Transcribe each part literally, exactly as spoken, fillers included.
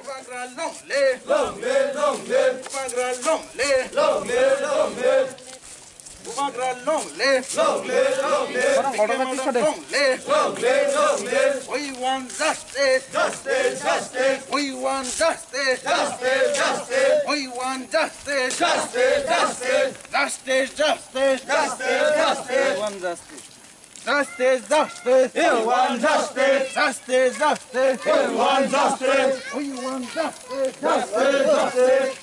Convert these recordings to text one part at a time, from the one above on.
Bubagra long live. Long live, long live. Bubagra long live. Long live, long live. Bubagra long live. Long live, long live. Bubagra long live. Long live, long live. We want justice. Justice, justice. We want justice. Justice, justice. We want justice. Justice, justice. Justice, justice. Justice, justice. We want justice. Justice, justice. We want justice. Justice, justice. We want justice. We want justice. Justice, justice.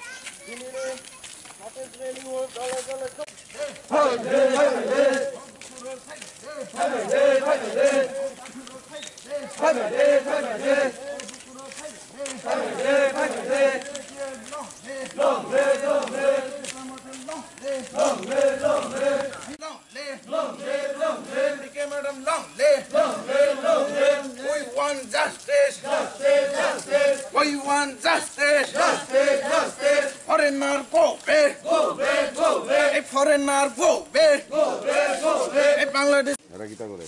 Long live, long live. Long live, long live. Long live. P K madam, long live. Long live, long live. We want justice. Justice, justice. We want justice. Justice, justice. Foreigner, go back. Go back, go back. A foreigner, go back. Go back, go back. A Bangladesh. এরা কিতা করে?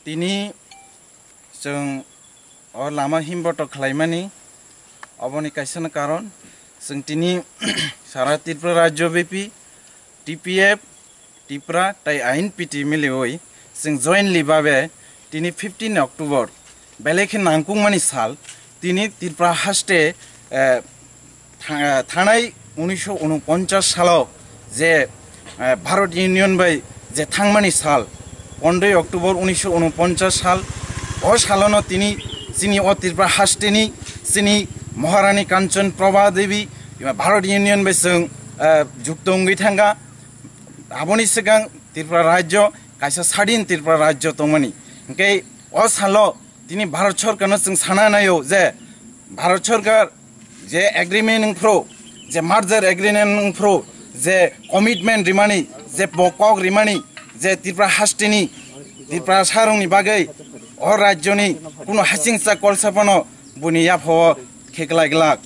Tini chwng o lama himboto khlaimani, oboni kaisano karon, chwng tini sara Tripura rajyo bepi T P F, Tripura tai I N P T miliwi chwng jointly babe tini fifteen October belai khe nangkukmani sal, tini Tripura haste, eh, tha-, thanai unisho unoponchas salo je, eh, Bharat Union bai je thangmani sal, pondroi October unisho unoponchas sal, o salono tini chini o Tripura hasteni chini Maharani Kanchan Prabha Devi Bharat Union bai chwng, eh, jukto wngwi thangkha. Aboni swkang Tripura rajyo kaisa sadin Tripura rajyo tongmani. Hwnkhe o salo tini Bharat Sorkarno chwng sana naio je Bharat Sorkar je agreement wngphru, je merger agreement wngphru, je commitment rimani, je bo kok rimani, je Tripura hasteni, Tripura sarongni bagwi, o rajyoni kuno hasingsa kolsa phano buni yaphao kheklai glak.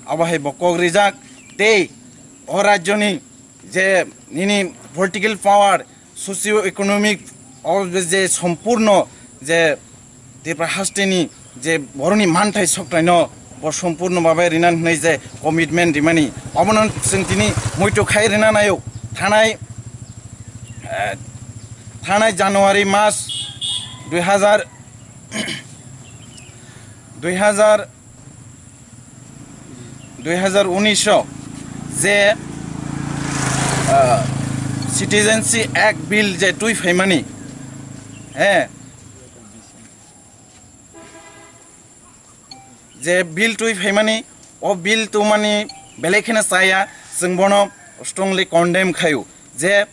Abo hai bo kok rijak tei o rajyoni je nini political power, socio economic o je sompurno je Tripura hasteni je boroni manthai soktaino bo sompurno babe rinan hwnwi je commitment rimani, obono chwng tini muitu khai rina naio. Thanai, eh, thanai January mas dui hazar, dui hazar dui hazar unis o je, ah, Citizenship Act bill je twi phaimani, he, je bill twi phaimani, o bill tongmani belai kheno chaya, chwng bono strongly condemn khaio je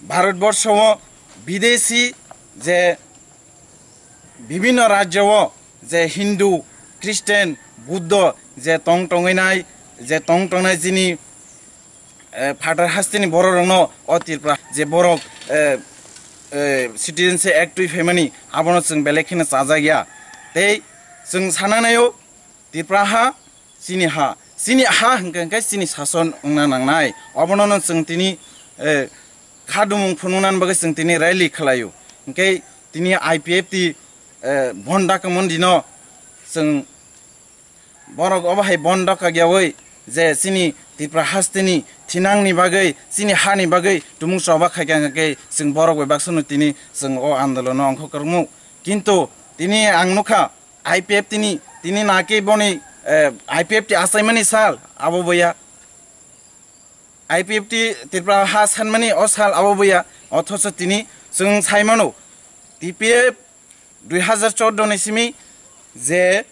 Bharatborsho o bidesi je bibhinno rajyo o je Hindu, Christian, Buddho je tong tongwi nai, je tong tongnai chini, eh, phatar hasteni borok rokno o Tripura je borok, eh, eh, Citizenship Act twi phaimani abono chwng belai kheno chajak ya. Tei chwng sana naio Tripura ha chini ha, chini ha hwnkhe, hwnkhe chini sason wngna nangnai. Obono no chwng tini, eh, khadumung phunuknani bagwi chwng tini rally khlaio. Hwnkhe tini I P F T, eh, bon dakmon dino chwng borok obo hai bon dakyaui je chini Tripura hasteni thinangni bagwi, chini hani bagwi tumung choba khaikha hwnkhe chwng borok bai baksa no tini chwng o andolono ongkhorkha rwmuk. Kintu tini ang nukha, I P F T ni, tini naki boni, eh, I P F T achaimani sal abo boya. I P F T Tripura ha sanmani o sal abo boya. Othocho tini chwng saimano T P F dui hazar chordo ni simi je,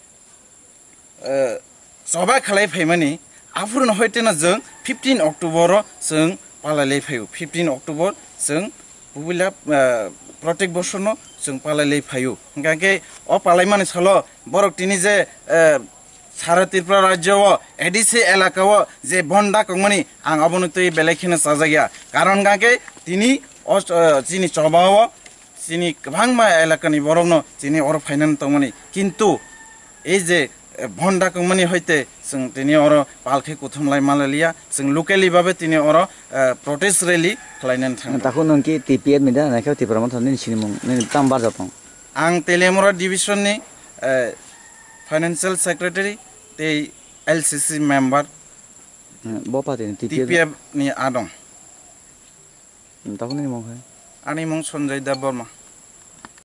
eh, choba khalai phaimani, aphuru no hoiteno chwng fifteen October o chwng palai lai phaio. Fifteen October chwng puila, eh, protek bosorno chwng palai lai phaio. Hwnkhe o palaimani salo borok tini je, eh, Sara Tripura rajyo o A D C elaka o je bhonda kongmani ang abono twi belai kheno chajakya. Karon hwnkhe tini o, eh, chini choba o chini kwbangma elakani borokno chini oro phainani tongmani. Kintu ei je, eh, bhonda kongmani hoite chwng tini oro pal khe kuthum lai manliya, chwng locally babe tini oro, eh, protest rally khlainani thangkha. Takhuk nwng ki T P F ni da, naikhe Tipra Motha nini sinimung, nini tamo barjak tong? Ang Teliamura division ni, eh, financial secretary tei L C C member. Hmm, bo party ni T P F? T P F ni adong. Hmm, takhuk nini mung khe? Ani mung Sanjay Debbarma.